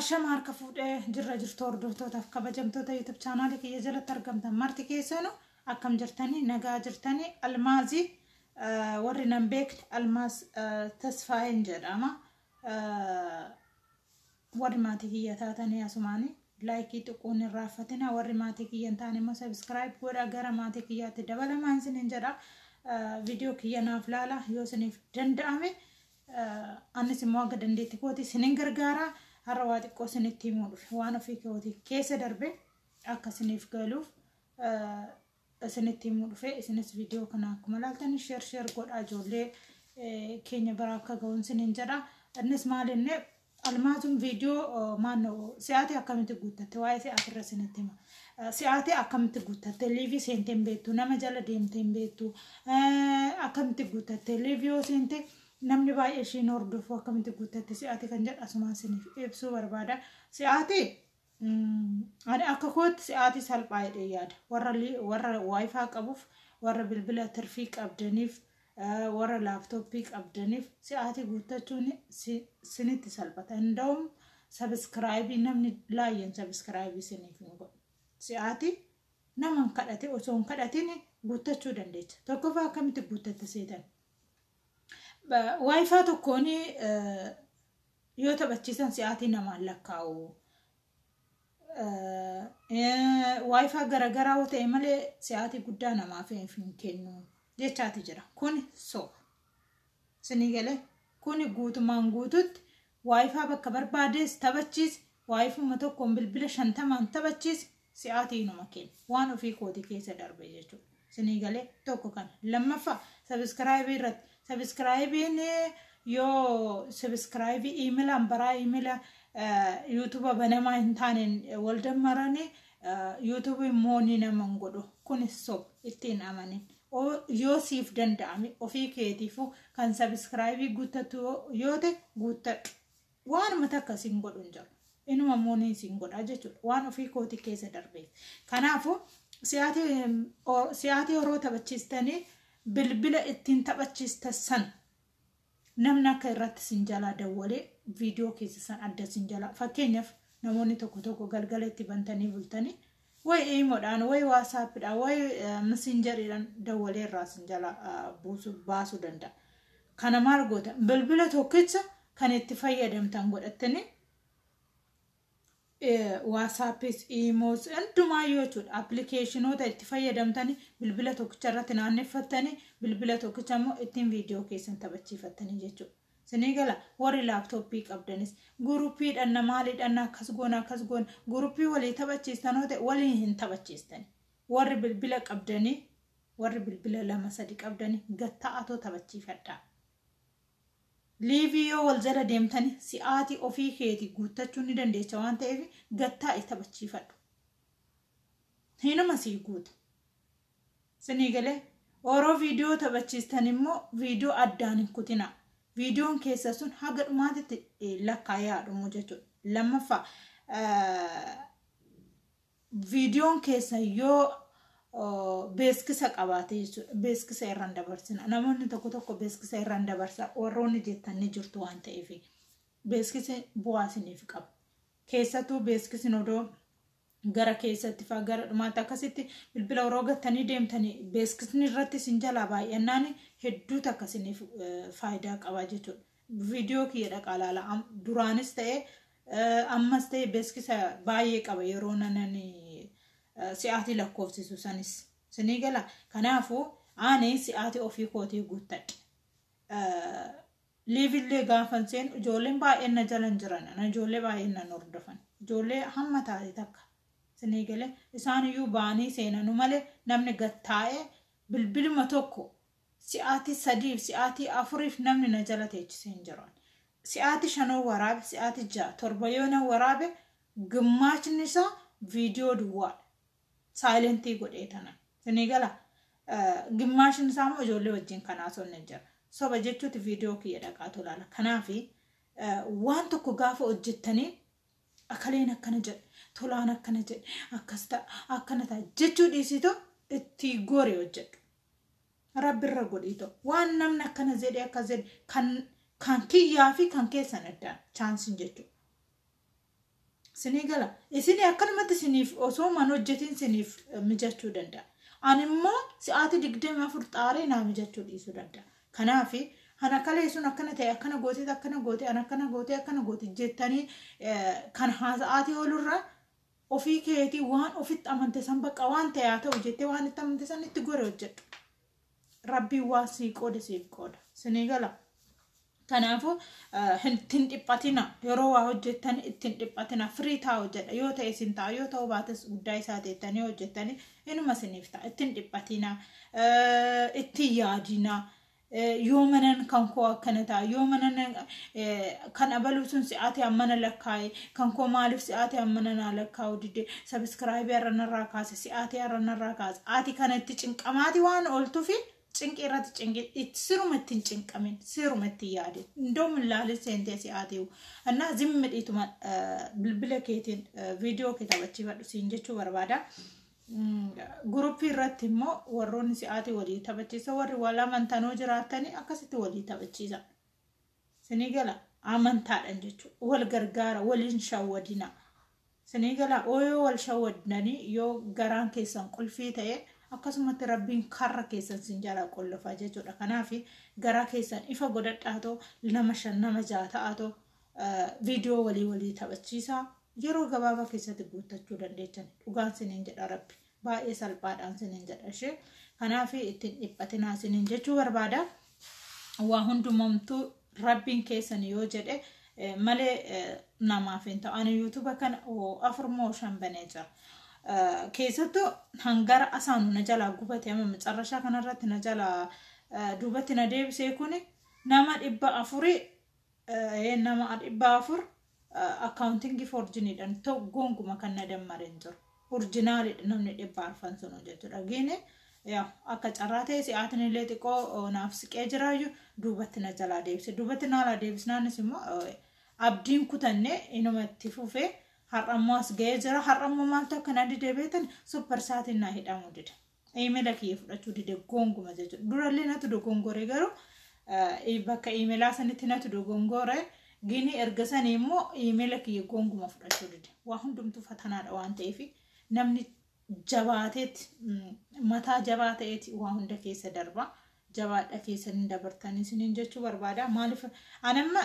Ashama harka fuudhee jirra jirtu hordoftootaaf kabajamtoota YouTube chaanaalii kiyya jalatti argamtan marti keessanuu akkam jirtanii? Nagaa jirtanii? Almaazii warri nan beekne Almaaz Tasfaayeen jedhama. Warri maatii kiyya taatanii asumaanii like tuquun hin raaffatina. Warri maatii kiyya hin taane immoo subscribe godha, gara maatii kiyyaatti dabalamaan isiniin jedha. Viidiyoo kiyya naaf laala yoo isiniif danda'ame, anis immoo akka dandeetti kooti isinin gargaara. Har'a waa xiqqoo isinitti himuu dhufe, waan ofii kootii keessa darbe akka isiniif galuuf isinitti himuu dhufe. Isinis viidiyoo kana akkuma laaltan share share godhaa, ijoollee keenya biraa akka ga'uun isiniin jedha. Innis maal inni Almaazuun viidiyoo maannoo si'aatii akkamitti guuttatte, waa'ee si'aatii irra isinitti hima. Si'aatii akkamitti guuttatte? Live seentee hin beektu, nama jala deemtee hin beektu, akkamitti guuttatte? Live yoo seente namni baay'ee ishiin hordofu, akkamitti guuttatte si'aatii kan jedhu asumaan isiniif ibsuu barbaada. Si'aatii ani akka kootti si'aatii salphaa jedhee yaada. Warra WiFi qabuuf, warra bilbila tirfii qabdaniif, warra laaptooppii qabdaniif si'aatii guuttachuun sinitti salphata. Inda'uun subscribe namni laayyeen subscribe siniif hin godhu. Si'aatii nama hin kadhate, osoo hin kadhatin guuttachuu dandeecha. Tokkoffaa akkamitti guuttatte seetan? WiFi tokkoon yoo taphachiisan si'aatii namaan lakkaa'u. WiFi garaagaraa yoo ta'e malee si'aatii guddaa namaaf hin kennu jechaati jira. Kun soba. Sinii galee kuni guutumaan guututti WiFi bakka barbaadees taphachiis, WiFuma tokkoon bilbila 50n taphachiis, si'aatii inuma kenna. Waan ofii kootii keessa darbe jechuudha. Sinii galee tokko kana. Lammaffaa subscribe irratti. Subscribeiin yoo subscribe iimilaan baraa iimila YouTube banamaa hin taaneen wal dammaranii YouTubeiin money nama hin godhu. Kunis soba, ittiin amanin. Yoo siif danda'ame ofii keetiifuu kan subscribe guuttatu yoo ta'e guuttadhu. Waanuma takka siin godhu hin jiru. Inuma money siin godha jechuudha. Waan ofii kootii keessa darbeef. Kanaafuu si'aatii yeroo taphachiistanii bilbila ittiin taphachiistan san namni akka irratti sin jalaa dawwalee viidiyoo keessa san adda sin jalaa, fakkeenyaaf namoonni tokko tokko galgala itti bantanii bultanii wayi IMOdhaan, wayi WhatsAppiidhaan, wayi Messengeriidhaan dawwalee irraa sin jalaa buusuu baasuu danda'a. Kana maal goota? Bilbila tokkicha kan itti fayyadamtan godhattanii WhatsAppis, IMOs hundumaayyuu jechuudha. Applicationoota itti fayyadamtanii bilbila tokkicha irratti naanneffattanii, bilbila tokkicha immoo ittiin viidiyoo keessan taphachiifattanii jechuudha. Sinii gala? Warri laaptooppii qabdanis groupiidhaan maaliidhaan akkas goona, akkas goona, group walii taphachiistan yoo ta'e waliin hin taphachiistani. Warri bilbila qabdanii, warri bilbila lama sadi qabdanii gatta'atoo taphachiifadhaa. Live yoo wal jala deemtani si'aatii ofii keetii guuttachuu ni dandeecha waan ta'eef gattaa'i taphachiifadhu. Hinuma sii guuta. Sinii galee? Yeroo viidiyoo taphachiistan immoo viidiyoo addaan hin kutina. Viidiyoon keessa sun haga dhumaatitti lakkaa'ee haadhumu jechuudha. Lammaffaa, viidiyoon keessa yoo beeksisa qabaate jechuudha. Beeksisa irraan dabarsina. Namoonni tokko tokko beeksisa irraan dabarsa warroonni jettan ni jirtu waan ta'eef. Beeksisi bu'aa isiniif qaba. Keessattuu beeksisni odoo gara keessatti fa'aa gara dhumaatti akkasitti bilbila yeroo gattanii deemtanii beeksisni irratti isin jalaa baay'annaan hedduu takka isiniif faayidaa qaba jechuudha. Viidiyoo kiyya dhaqaa ilaala. Duraanis ta'e ammas ta'e beeksisa baay'ee qaba yeroo nanan si'aatii lakkoofsisu sanis. Sinii gala? Kanaafuu ani si'aatii ofii kootii guuttadhe. Liveillee gaafan seenu ijoolleen baay'een na jala hin jiran. Ijoollee baay'een nan hordofan. Ijoollee hamma taate takka. Sinii galee? Isaan iyyuu ba'anii seenanu malee namni gattaa'ee bilbiluma tokko si'aatii 3f si'aatii 4f namni na jala teechisee hin jiran. Si'aatii shanoo waraabe, si'aatii 6, 7 yoo na waraabe, gimmaachni isaa viidiyoo duwwaadha. Silent godhee tanan. Sinii gala? Gimmaashni isaa immoo ijoollee wajjin kan haasofne jira. Soba jechuuti viidiyoo kiyya dhaqaatu ilaala. Kanaafi waan tokko gaafa hojjettanii akaleen akkana jedhe, tolaan akkana jedhe, akkas ta'a, akkana ta'a jechuu dhiisitu itti gooree hojjedhu. Rabbirra godhiito waan namni akkana jedhe akkas jedhe kan kiyyaa fi kan keessan addaan chaansiin jechuudha. Sinii gala. Isin akkanumatti isiniif osoo man hojjetin isiniif mijachuu danda'a. Ani immoo sa'aatii 24 xaaree naa mijachuu dhiisuu danda'a. Kanaaf ana kalee sun akkana ta'e, akkana gootee, akkana goote, ana akkana gootee, akkana goote jettanii kan haasa'aatii oolurra, ofii keetii waan ofitti amante san, bakka waan ta'e haa ta'u jettee waan itti amante san itti gore hojjedhu. Rabbiin waan sii qoode siif qooda. Sinii gala. Kanaafuu ittiin dhiphatina. Yeroo waa hojjettan ittiin dhiphatina. Firii ta'a hojjedha. Yoo ta'e isin ta'a, yoo ta'u baates guddaa isaa teettanii hojjettanii inuma isiniif ta'a. Ittiin dhiphatina, ittiin yaadina. Yoo manan kan koo akkana ta'a, yoo manan kan abaluu sun si'aati hammana lakkaa'e, kan koo maaliif si'aati hammana naa lakkaa'u dide, subscribe har'a narraa kaase, si'aati har'a narraa kaase. Ati kana itti cinqamaati waan ooltuufi cinqii irratti cinqii itti siruma ittiin cinqamin, siruma ittiin yaadin. Indoo ilaalin seentee si'aatii እና ዝም dhiituma bilbila keetiin viidiyoo kee taphachiifadhu siin jechuu barbaada. Guruppii irratti immoo warroonni si'aatii walii taphachiisa, warri wal amantanoo jiraatanii akkasitti walii taphachiisa. Sinii gala, amantaadhaan jechuudha. Wal gargaara, waliin shawwadina. Sinii gala, yoo wal shawwadnanii, yoo garaan keessan qulfii ta'e, akkasumatti Rabbiin karra keessan sin jalaa qollofaa jechuudha. Kanaaf garaa keessan ifa godhadhaatoo, nama shan, nama ja'a ta'aatoo viidiyoo walii walii taphachiisaa, yeroo gabaabaa keessatti guuttachuu dandeechan. Dhugaan siniin jedha, Rabbi baay'ee salphaadhaan siniin jedha ishee. Kanaaf ittiin dhiphatinaa siniin jechuu barbaada. Waa hundumamtuu Rabbiin keessan yoo jedhe malee namaaf hin ta'u. Ani YouTube kana afur moo shan banee jira. Keessattuu hangara asaanu na jalaa gubate, amma macarrashaa kanarratti na jalaa duubatti na deebisee. Kuni nama 400, nama 400 accounting forgeniidhaan ta'u gonguma kan na dammare hin jiru. Originalidha namni 400 sun jechuudha. Giine akka carraa ta'e si'aatiin illee xiqqoo naaf siqee jiraayyuu duubatti na jalaa deebise. Duubatti na jalaa deebisnaanis immoo abdiin kutannee inuma itti fufee har'ammoo as ga'ee jira. Har'ammoo maaltu akka na dide beektan? Super chatiin naa hidhamuu dide. Iimeela kiyya fudhachuu dide gonguma jechuudha. Durallee natu dogongore, garuu bakka iimeelaa sanitti natu dogongore. Gini erga sanii immoo iimeela kiyya gonguma fudhachuu dide. Waa hundumtuu fatanaadha waan ta'eef, namni jabaateeti, mataa jabaa ta'eeti waa hunda keessa darba. Jabaadha, keessa hin dabartanii isiniin jechuu barbaada. Maaliif anamma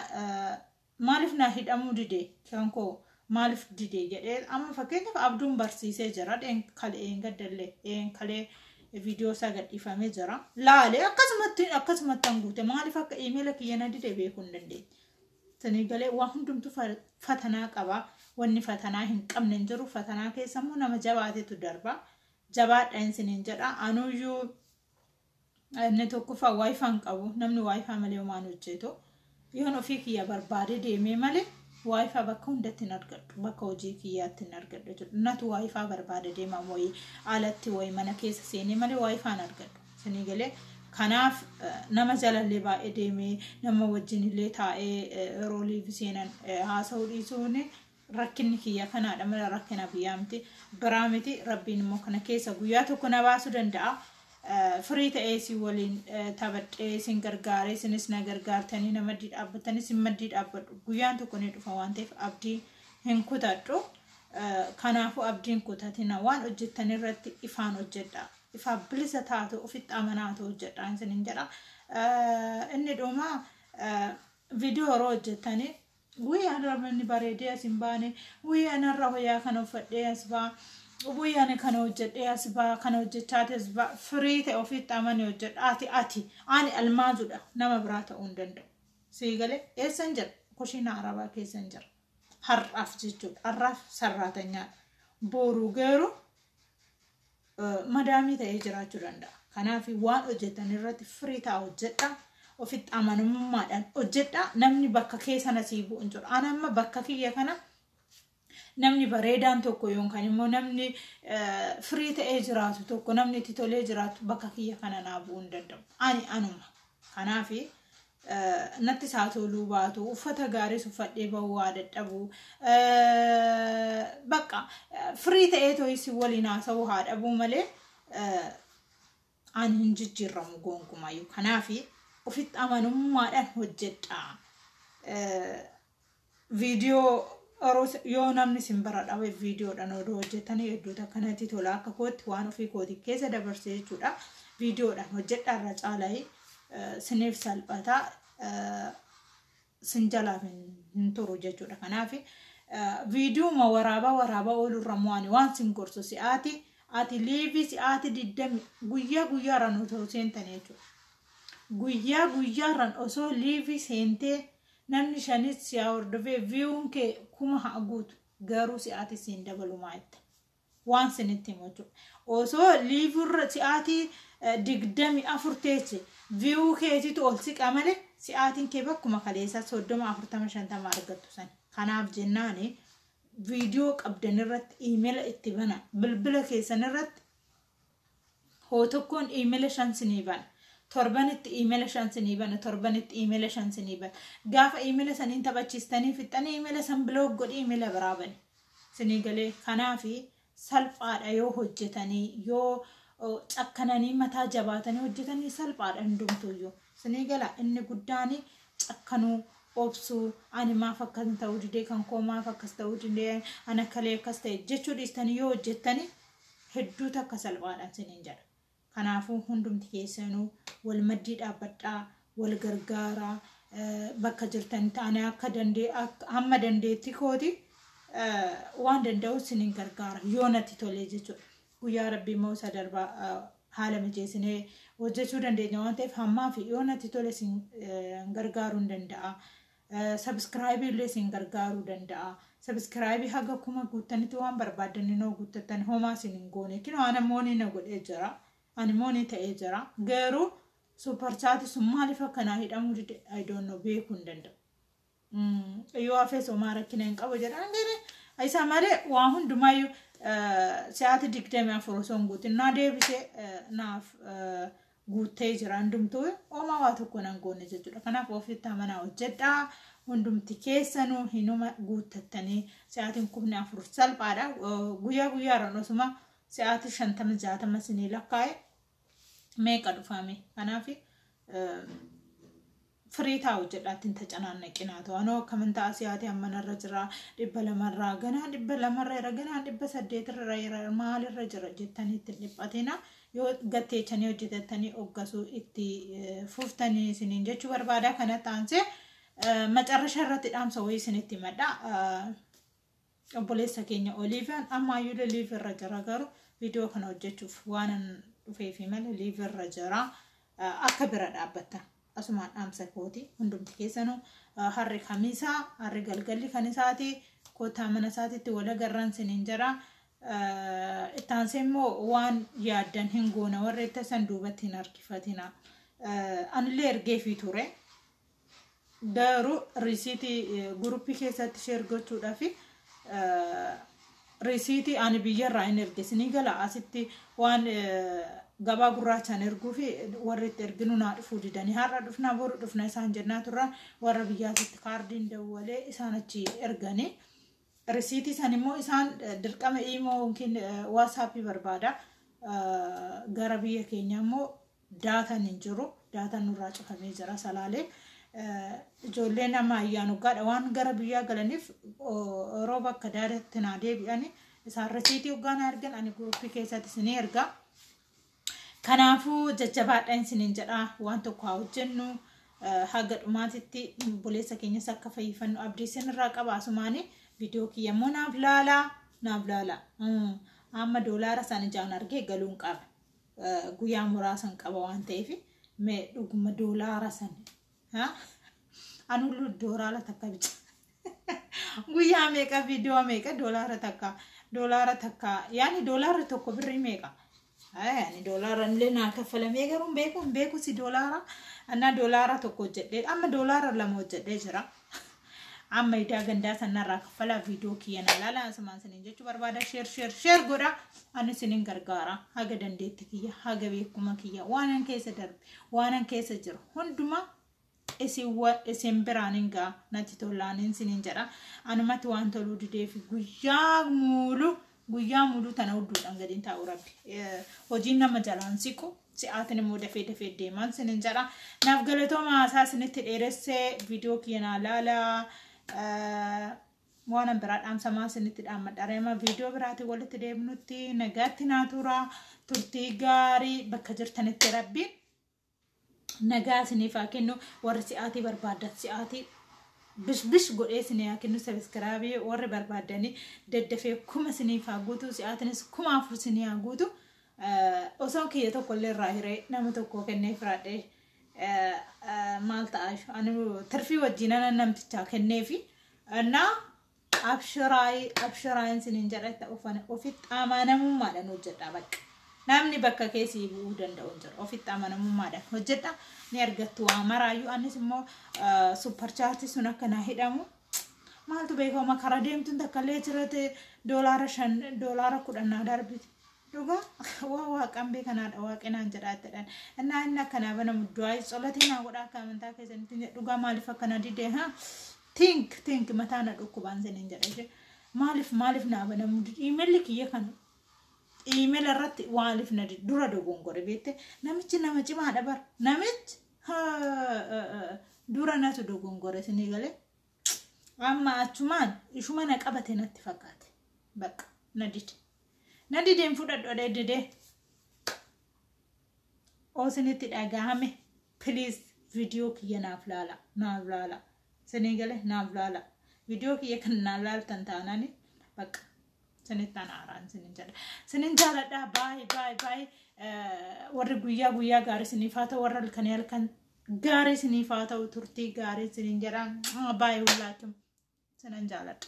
maaliif naa hidhamuu dide, kan koo maaliif dide jedhee, amma fakkeenyaaf Abduun barsiisee jira. Kalee gaddallee kalee viidiyoo isaa gadhiifamee jira. Laalee akkasumatti akkasumatti han guute. Maaliif akka iimeela kiyya na dide beekuu hin dandeenye. Sanii galee, waa hundumtuu fatanaa qaba. Wanni fatanaa hin qabne hin jiru. Fatanaa keessa immoo nama jabaatetu darba. Jabaadha isiniin jedha. Anuyyuu inni tokkoffaa WiFi hin qabu. Namni WiFi malee homaan hojjetu. Yoon ofii kiyya barbaade deemee malee WiFi bakka hundatti hin argadhu. Bakka hojii kiyyaatti hin argadhu jechuudha. Natu WiFi barbaade deema, wayii alatti wayii mana keessa seenee malee WiFi hin argadhu. Sanii galee, kanaaf nama jalallee baay'ee deemee nama wajjin illee taa'ee yeroo live seenan haasa'uu dhiisuun rakkinni kiyya kanaadha malee rakkina biyyaa miti, biraa miti. Rabbiin immoo kana keessa guyyaa tokko na baasuu danda'a. Firii ta'ee si waliin taphadhee isin gargaaree, isinis na gargaartanii, na maddii dhaabbatanii isin maddii dhaabbadhu guyyaan tokko ni dhufa waan ta'eef abdii hin kutadhu. Kanaafuu abdiin kutatina, waan hojjettan irratti ifaan hojjedha. Ifaa bilisa taatu, ofitti amanaatu hojjedha isiniin jedha. Inni dhuma, viidiyoo yeroo hojjettanii, guyyaa inni bareedee as hin baane, guyyaa narra hoyaa kana uffadhee as ba'a. Guyyaan kana hojjedhee as ba'a, kana hojjechaati as ba'a. Firii ta'e ofitti amanii hojjedha. Ati ani Almaazudha, nama biraa ta'uu hin danda'u. Siigalee, eessan jira? Kushiina Arabaa keessan jira. Har'aaf jechuudha. Har'aaf sarraatanyaadha. Boruu garuu madaamii ta'ee jiraachuu danda'a. Kanaaf waan hojjetan irratti firii ta'a hojjedha. Ofitti amanamummaadhaan hojjedha. Namni bakka kee sana sii bu'u hin jiru. Ani amma bakka kiyya kana namni bareedaan tokko yookaan immoo namni firii ta'ee jiraatu tokko, namni itti tolee jiraatu bakka kiyya kana naa bu'uu hin danda'u. Ani anuma. Kanaaf natti isaa toluu baatu, uffata gaariis uffadhee bahuu waa dadhabuu, bakka firii ta'ee to'isi waliin haasa'uu haa dhabuu malee ani hin jijjiirramu gonkumayyuu. Kanaaf ofitti amanamummaadhaan hojjedha. Viidiyoo Yoo namni isin bira dhabe viidiyoodhaan odoo hojjetanii hedduutu akkanatti tola. Akka kootti waan ofii kooti keessa dabarsee jechuudha. Viidiyoodhaan hojjedhaa irra caalaa siniif salphataa, sin jalaaf hin turu jechuudha. Kanaaf viidiyooma waraabaa waraabaa oolurra mo'ani waan sin gorsu si'aati ati live si'aati 20 guyyaa guyyaarraan osoo seentanii jechuudha. Guyyaa guyyaarraan osoo live seentee namni shanis si hordofee viewun kee 1000 haa guutu, garuu si'aati siin dabalu maayetta. Waan sinitti himu jechuudha. Osoo liveurra si'aatii 24 teesse view keetitu ol siqa malee si'aatiin kee bakkuma kaleessa 30, 40, 50 argattu sani. Kanaaf jennaani viidiyoo qabdan irratti iimeela itti bana. Bilbila keessan irratti hoo tokkoon iimeela 5 sinii bana. Torbanitti iimeela 5 sinii bana. Torbanitti iimeela 5 sinii bana. Gaafa iimeela saniin taphachiistanii fixxanii iimeela san block godhii iimeela biraa bani. Sinii galee? Kanaafi salphaadha yoo hojjetanii, yoo cakkananii mataa jabaatanii hojjetanii salphaadha hundumtuyyuu. Sinii gala? Inni guddaan cakkanuu, obsuu. Ani maaf akkas ta'uu didee, kan koo maaf akkas ta'uu didee, ana kalee akkas ta'e jechuu dhiistanii yoo hojjettanii hedduu takka salphaadhaan siniin jedha. Kanaafuu hundumti keessanuu wal maddii dhaabbadhaa, wal gargaaraa bakka jirtan ta'anii. Akka dandee hamma dandeettii kooti waan danda'u siniin gargaara yoo natti tolee jechuudha. Guyyaa rabbii immoo isa darbaa haala mijeessinee hojjechuu dandeenya waan ta'eef hammaa fi yoo natti tole sin gargaaruu hin danda'a. Subscribe illee sin gargaaruu danda'a. Subscribe haga 1000 guuttanitti waan barbaaddan noo guuttattan homaa sin hin goone. Kinoo ana money na godhee jira. Ani money ta'ee jira. Garuu super chat sun maaliif akkanaa hidhamuu dide, I don't know, beekuu hin danda'u. Yoo hafes homaa rakkina hin qabu jedhan isa malee waan hundumaayyuu sa'aatii 24 osoo hin guutin naa deebisee naaf guuttee jira. Hundumtuu homaa waa tokko nan goone jechuudha. Kanaaf ofitti amanaa hojjedhaa. Hundumti keessanuu hinuma guuttattanii sa'aatiin 4,000 salphaadha. Guyyaa guyyaarraan osuma sa'aatii 50, 60 sinii lakkaa'e meeqa dhufame? Kanaaf firii taa'u hojjedhaa, ittiin tacanaannaqinaa ta'u. Anoo akkamin ta'a, sa'aatii ammanarra jira, 200rraa ganaa 200rra jira, ganaa 800rra jira, maalirra jira jettanii ittiin dhiphatina. Yoo gatteechanii hojjetattanii hoggasuu itti fuftanii isiniin jechuu barbaada. Kana taansee macarrasha irratti dhaamsa wayii isinitti himadha. Obboleessa keenya Oliiviyaan ammaayyuu live irra jira, garuu viidiyoo kana hojjechuuf waan dhufeefi malee live irra jira. Akka bira dhaabbattan asumaan dhaamsa kooti. Hundumti keessanuu harri kamisaa, harri galgalli kan isaati, kottaa mana isaatitti wal agarran siniin jira. Ittaansee immoo waan yaaddan hin goona, warra itti san duubatti hin harkifatina. Anillee ergeefii ture. Garuu risiitii guruppii keessatti share gochuudhaaf risiitii ani biyyarraa hin erge, sinii gala? Asitti waan gabaa gurraachaan erguu fi warri itti erginu naa dhufuu didanii, har'a dhufnaa boru dhufna isaan jennaa turran, warra biyyaatitti kaardiin dawwalee isaan achi erganii risiitii san immoo isaan dirqama iimoo yookiin WhatsAppii barbaada. Gara biyya keenya immoo datan hin jiru, datan nurraa cufamee jira. Salaalee ijoolleen amma ayyaan waggaadha waan gara biyyaa galaniif yeroo bakka daadatti naa deebi'ani isaan risiitii waggaa naa ergan ani guruppii keessatti isinii erga. Kanaafuu jajjabaadhaan isiniin jedha, waan tokko haa hojjennu. Haga dhumaatitti obboleessa keenyas akka fayyifannu abdii isinirraa qaba. Asumaani viidiyoo kiyya immoo naaf laalaa, naaf laalaa. Amma doolaara sana ijaan argee galuun qaba. Guyyaa muraasan qaba waan ta'eef mee dhuguma doolaara sana anullu doolaara takka bicha guyyaa meeqa, viidiyoo meeqa, doolaara takka, doolaara takka, yaani doolaarri tokko birrii meeqa? Ani doolaara illee naa kaffalamee garuu hin beeku, hin beeku si doolaara. Annaa doolaara tokko hojjedhee amma doolaara 2 hojjedhee jira. Amma idaa gandaa sanarraa kaffalaa, viidiyoo kiyya na laala asumaan isiniin jechuu barbaada. Share, share, share godha. Ani isiniin gargaara haga dandeetti kiyya, haga beekuma kiyya, waanan keessa darbe, waanan keessa jiru hundumaa isin biraan hin gaa. Natti tolaaniin isiniin jedha. Anumatti waan toluu dideef guyyaa muulu, guyyaa muuluu tana hudduudhaan gadiin taa'u. Rabbi hojiin nama jalaan siqu, si'aatiin immoo dafee dafee deemaan isiniin jedha. Naaf galatooma, haasaa isinitti dheeressee. Viidiyoo kiyya naa laalaa. Waan biraa dhaamsamaa isinitti dhaammadha. Reema viidiyoo biraatiin walitti deemnutti nagaatti naa tura. Turtii gaarii bakka jirtanitti Rabbiin nagaa isiniif haa kennu. Warri si'aatii barbaaddan si'aatii bishbish godhee isinii haa kennu. Sabiskiraabii warri barbaaddanii daddafee 1000 isiniif haa guutu. Si'aatiinis 4000 isinii haa guutu. Osoon kiyya tokko illee irraa hiree nama tokko kennee firaadhee maal ta'a, ani tirfii wajjin namtichaa kenneefi. Innaa abshiraayi abshiraayin isiniin jedha. Ofitti amanamummaadhaan hojjedha bakka. Namni bakka keessii bu'uu danda'u hin jiru. Ofitti amanamummaadhaan hojjedha. Ni argattu waa maraayyuu. Anis immoo super chatii sun akka naa hidhamu maaltu beekama, karaa deemtuun takka illee jirate $5, $10 naa darbiti. Dhugaa waa waaqaan beekanaadha, waaqinaan jedhaa jedhan. Innaa inni akkanaa banamu du'aa tsolatii naa godhaa akka amantaa keessanitti. Dhugaa maaliif akkana didee haa think mataa na dhukkubaan siniin jedha ishee. Maaliif naa banamu iimeelli kiyya kana, iimeela irratti maaliif na dura dogongore beekte? Namichi nama cimaadha bara, namichi dura natu dogongore sinii galee. Amma achumaan ishuma na qabate natti fakkaate, bakka na dide, na dideen fudhadhu adee didee. Oosinitti dhagahame, please viidiyoo kiyya naaf laala, naaf laala, sinii galee, naaf laala. Viidiyoo kiyya kan naaf laaltan taanani bakka sinitti anaaraan sinin jedha. Sinin jaaladha. Baay'ee baay'ee baay'ee. Warri guyyaa guyyaa gaarii siniif haa ta'u, warra halkanii halkan gaarii siniif haa ta'u, turtii gaarii sinin jedha. Baay'ee hullaachuun sinin jaaladha.